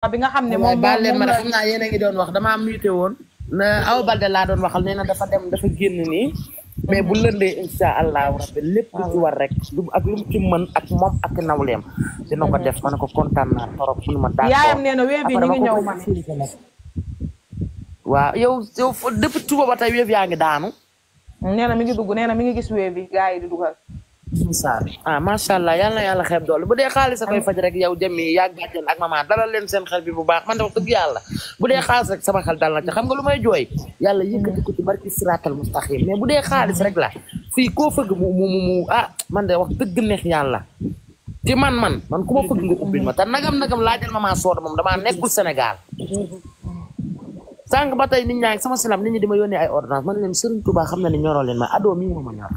bi nga xam ne waaw moom baal leen moom ma la xam naa yéen a ngi doon wax damaa muté woon na Awa Balde laa doon waxal nee na dafa dem dafa génn nii mais bu lëndee insha allahu rabbi lépp lu ci war rek lu ak lu mu ci mën ak moom ak nawleem dina ko def ma ne ko kontaan naa torop fu ma d'accord yaayam nee na wéeb bi ñu ngi ñëw man waaw yow depuis tuba ba tey wéef yaa ngi daanu nee na mi ngi dugg nee na mi ngi gis wéeb bi gars yi di dugal ah macha allah yal na yàlla xeeb doole bu dee xaalis a koy faj rek yow jëmmi yàgg gàjjen ak maman dalal leen seen xel bi bu baax man de wax dëgg yàlla bu dee xaalis rek sama xel dal na ci xam nga lu may jooy yàlla yëkkati ko ci barki siraatal mustaqim mais bu dee xaalis rek la fii koo fëgg mu ah man de wax dëgg neex yàlla ci man ku ma fëgg nga ubbil ma te nagam laajal maman Soda moom damaa nekkul Sénégal sànq ba tey nit ñaa ngi sama silam nit ñi di ma yónnee ay ordonnance man leen Serigne Touba xam na ne ñoroo leen ma adoo mii moo ma ñor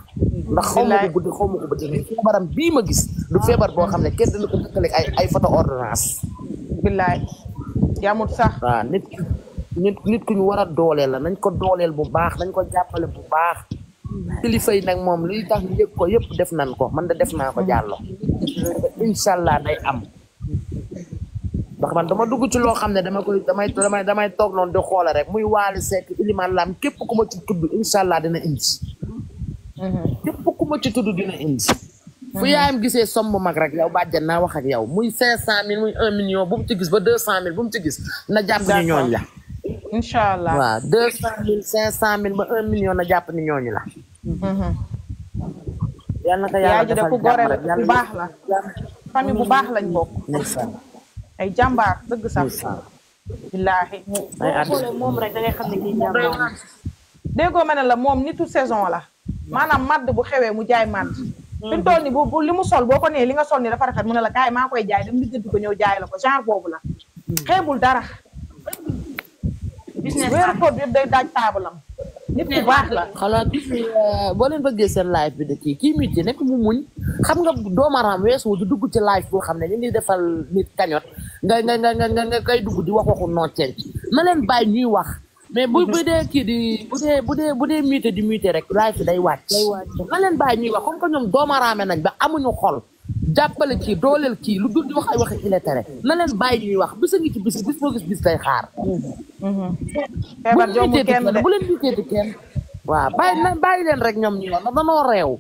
ndax xaw ma ko guddi xaw ma ko bëccëg feebaram bii ma gis du feebar boo xam ne kenn dina ko dëkkale ay photo ordonnance billaay yamut sax waaw nit ku ñu war a dooleel la nañ ko dooleel bu baax nañ ko jàppale bu baax kilifa yi nag moom luy tax ñu yëg ko yëpp def nañ ko man de def naa ko jàllo incha allah day am ndax man dama dugg ci loo xam ne damay toog noonu di xoole rek muy Waly Seck Iliman Lam képp ku ma ci tudd incha allah dina indi képp ku ma ci tudd dina indi fu yaayam gisee somb mag rek yow bàjjan naa wax ak yow muy 500 000 muy 1 million bu mu ci gis ba 200 000 bu mu ci gis na jàpp ni ñooñ la incha allah waaw 200 000 500 000 ba 1 million na jàpp ni ñooñu la yal na ko yàlla defal ku gore la bu baax la famille bu baax lañ bokk ay jàmbaar dëgg sax billaahi moom rek da ngay xam ne kii jàmbaar déggoo ma ne la moom nitu saison la maanaam madd bu xewee mu jaay madd fi mu toll nii bu li mu sol boo ko nee li nga sol ni dafa rafet mu ne la kaay maa koy jaay dem lijjanti ko ñëw jaay la ko genre boobu la xeebul dara weeru koor yëpp day daaj taabalam nit ku baax la xalaat boo leen bëggee seen live bi de kii muté nekk mu muñ xam nga doomaram weesu du dugg ci live boo xam ne ñu ngi defal nit kañot nga kay dugg di wax waxu nocceen na leen bàyyi ñuy wax mais bu dee kii di bu dee muté di muté rek live bi day wàcc na leen bàyyi ñuy wax comme que ñoom doomaraame nañ ba amuñu xol jàppale kii dooleel kii lu dul di wax ay waxi illettré na leen bàyyi ñuy wax bis a ngi ci bis boo gis bis day xaar feebar jombu kenn de bu leen mutéeti kenn waaw bàyyi leen rek ñoom ñu wax na danoo réew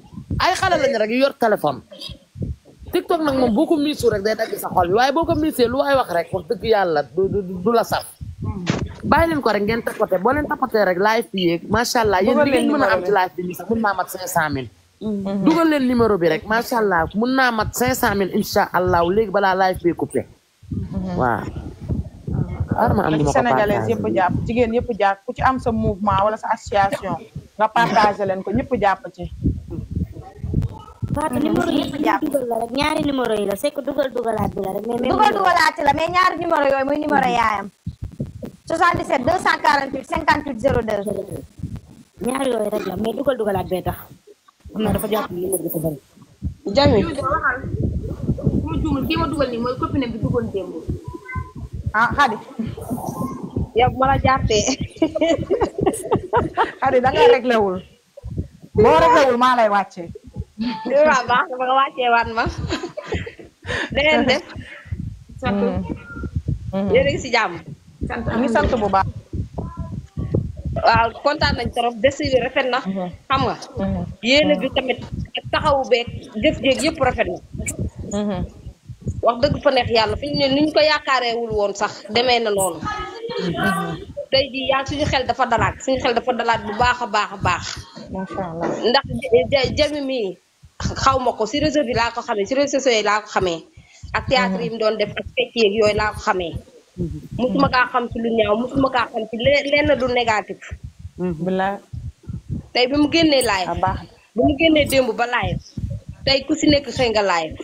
ay xale lañ rek yu yor téléphone TikTok nag moom boo ko miisu rek day dagg sa xol bi waaye boo ko miisee lu waay wax rek wax dëgg yàlla du la saf bàyyi leen ko rek ngeen tapoté boo leen tapotee rek live bi yéeg macha allah yéen li ngeen mën a am ci live bi nii sax mën naa mat 500 000 dugal leen numéro bi rek macha allah mën naa mat 500 000 incha allah léegi balaa live bi coupé waaw arma am di ma ko sénégalais yëpp jàpp jigéen yëpp jàpp ku ci am sa mouvement wala sa association nga partagé leen ko ñëpp jàpp ci Fatou numéro yëpp jàpp dugal la rek ñaari numéro yi la c'est que dugalaat bi la rek dugalaat la mais ñaari numéro yooyu muy numéro yaayam 77 248 58 02 ñaari yooyu rek la mais dugalaat bee tax xam naa dafa jàpp numéro dafa bari jami ma juumul kii ma dugal nii mooy copine bi duggoon démb ah xadi yow ma la jàppee xadi da nga réglé wul boo réglé wul maa lay wàccee waaw baax na ba nga wàccee waat ma dangeen def sant yéen a ngi si jàmm ngi sant bu baax waaw kontaan nañ trop desi bi rafet na xam nga yéene bi tamit ak taxawu beeg jëf jéeg yëpp rafet na wax dëgg fa neex yàlla fi ñu ne ni ñu ko yaakaareewul woon sax demee na noonu tey jii yaa suñu xel dafa dalaat bu baax a baax macha allah ndax jami mii xaw ma ko si réseau bi laa ko xamee si réseaux sociaux yi laa ko xamee ak théâtre yi mu doon def ak fecc yeeg yooyu laa ko xamee musuma kaa xam ci lu ñaaw musuma kaa xam ci lenn du négatif bilaay tey bi mu génnee live baax bi mu génnee démb ba live tey ku si nekk xëy nga live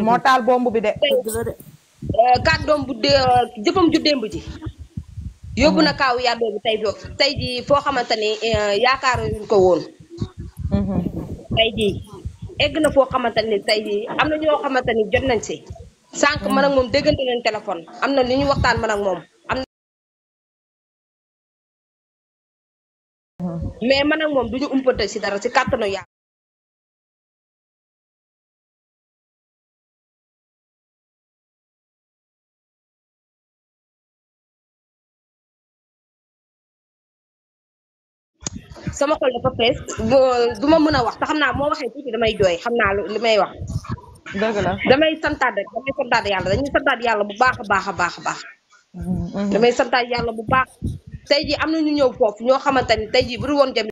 moo taal bomb bi de kàddoom bu jëfam ju démb ji yóbbu na kaaw yàddoo bi tey ji foo xamante ni yaakaaruñ ko woon tey ji egg na foo xamante ni tey ji am na ñoo xamante ni jot nañ si sànq man ak moom déggante leen téléphone am na li ñu waxtaan man ak moom mais man ak moom duñu umpante si dara si kàttanu yàlla sama xol dafa fees du ma mën a wax te xam naa moo waxee tuuti damay jooy xam naa li may wax. dëgg la damay santaat rek damay santaat yàlla dañuy santaat yàlla bu baax a baax a baax a baax. damay santaat yàlla bu baax tey jii am na ñu ñëw foofu ñoo xamante ni tey jii bu dul woon jëm